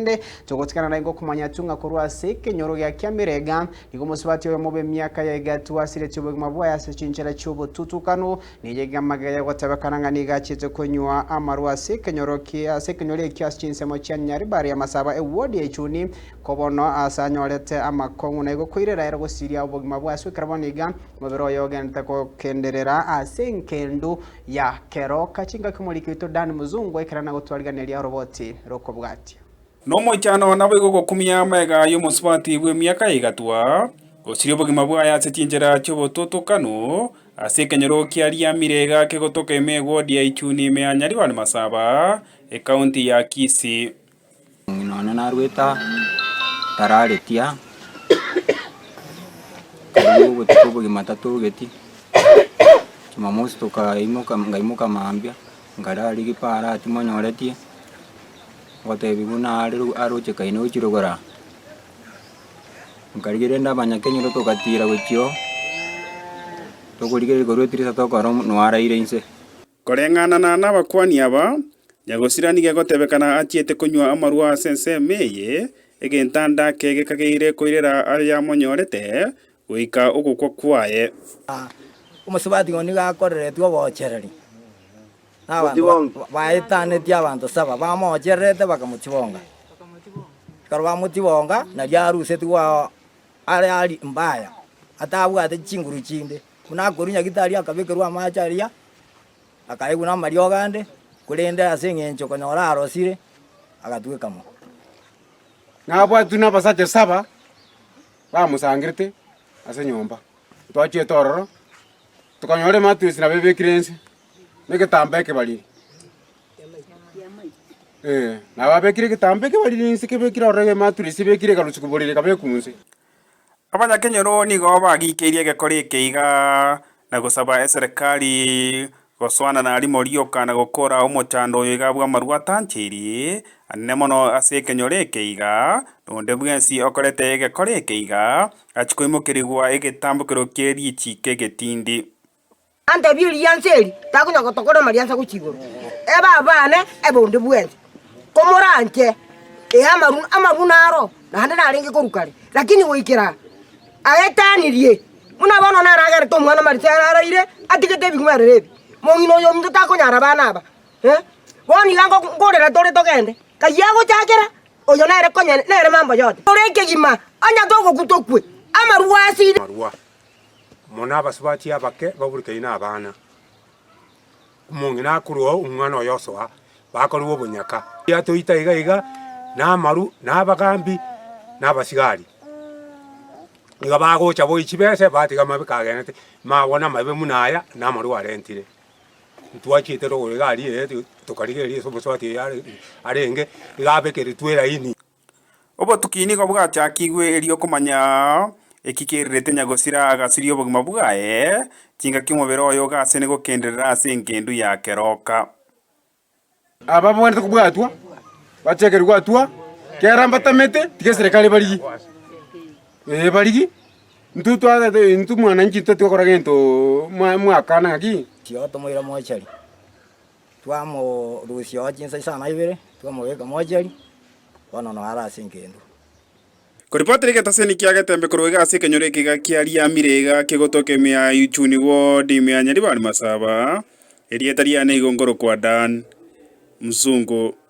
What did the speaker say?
Korende togotigana naye ngokomanya tu ng'a korwa ase ekenyoro gia Kiamirega nigo omosubati oyomo bw'emiaka ya egatwa asiretie obogima bwaye ase chinchera chi'obotutukanu. Nigo amagega y'ogotebekana ng'a nigo achiete konywa amarwa ase ekenyoro ase ekenyoro ekio ase chinsemo chia Nyaribari Amasaba eward ya Ichuni ko bono ase anyorete amakong'u na igo koirera ere gosiria obogima bwaye ase ekero bono iga omobere oye ogenderete gokenderera ase engendu ya keroka chingaki omoriki oito Dan Muzungu ekero nagotwariganeria oroboti rokobwatia. Nomoichano naboigo gokumia amaiga y'omosubati bw'emiaka egatwa, gosiria obogima bwaye ase chinchera chi'obotutukanu, ase ekenyoro kia Riamire iga kegotoka ime ewodi ya Ichuni ime ya Nyaribari Masaba, ekaunti ya Kisii. Ng'ina one narwete aa, tararetie aa, karibu obotuko obogima tatogeti, jumamosi tokaimoka nkaimoka mambia, nkarara rigipa timonyoretie. Ngotebi buna are aroche kaino gochia rogoro aa, nkarigia rende abanyakenyoro togatira gochia oo, tokorigereria korwa etirisa tokora omonwe araire inse. Koreng'ana na nabakuani aba, nyagosira nigo egotebekana achiete konywa amarwa ase ensemo eye, egentanda ake gekageire koirera ayamonyorete goika ogokwa kwaye. Omosubati oo nigo akoreretwe obochereri. Na abanto baetanetie abanto saba bamochererete bakamochibonga. Ekero bamochibonga, nario arusetigwe ao are aria mbaya, atabwate chinguru chinde. Buna akorwa nyagitari akabekerwa amache aria, akaegwa na amariogo ande, korende ase eng'encho konyora arosire, agatweka mo. Nabwatwe nabasacha saba bamosangerete ase enyomba, twachiete ororo, tokanyora emattress nabo ebekire inse. Negetambaa ekebariri, eh, nabo abekire egetambaa ekebariri inse kebekire ororo emattress ebekire ekarusia borere ekabekwa inse. Abanyakenyoro nigo bagikeirie egekora eke iga na gosaba eserekari gosoana na rimo rioka na gokora omochando oyo iga bw'amarwa atancheiri anene mono ase ekenyoro eke iga, na onde bwensi okorete egekora eke iga achie koimokerigwa egetambokero kie richiiko egetindi. Antebie eriansa eri, takonya gotokora amariansa gochia igoro. Ebe abane, ebe onde bwensi. Komoranche, ee amaru amaru naro, naende narenge korwa kare, lakini goikera aa aetanirie, buna bono naragerete omwana Marisa araire, atigete ebing'werere ebi. Mong'ina oyo ominto takonyara abana aba, eh. Bono iga nko nkorera tore togende, kayio agochakera, oyo nere konya nere mambo yote. Tore ekegima, onye togokwa tokwe, amarwa asire. Amarwa. Mono abasubati abake baburekaine nabana, omong'ina akorwa oo omwana oye osoa, bakorwa obonyaka. Yatoita iga iga, na amaru, na abagambi, na abasigari. Nigo bagocha boyia chibese batiga amabe kagenderete, mabona amabe buna aya na amaru arentire. Ntwachiete rogoro iga aria ee tokarigereria ase omosubati oyo are arenge, iga abekeretwe eraini. Obotuki nigo bwachakigwe erio komanya eki kererete nyagosira agasiria obogima bwaye, chingaki omobere oye ogasene gokenderera ase engendu ya keroka. Aba babwenerete kobwatwa, bachekerwe atua, kera mbatamete, tiga eserekari barigie, ee barigie, intwe twagete intwe mwananchi intwe tigokora gento mwa mwakana ng'aki. Tiga tomoira mochari. Twamorusia oo chinsa isano na ibere, twamobeka mochari, bono noo are ase engendu. Koripotera egetaseni kia Getembe korwa iga ase ekenyoro eke iga kia Riamire iga kegotoka ime ya Ichuni ward ime ya Nyaribari Masaba, erieta riane igo nkorokwa Dan Mzungu.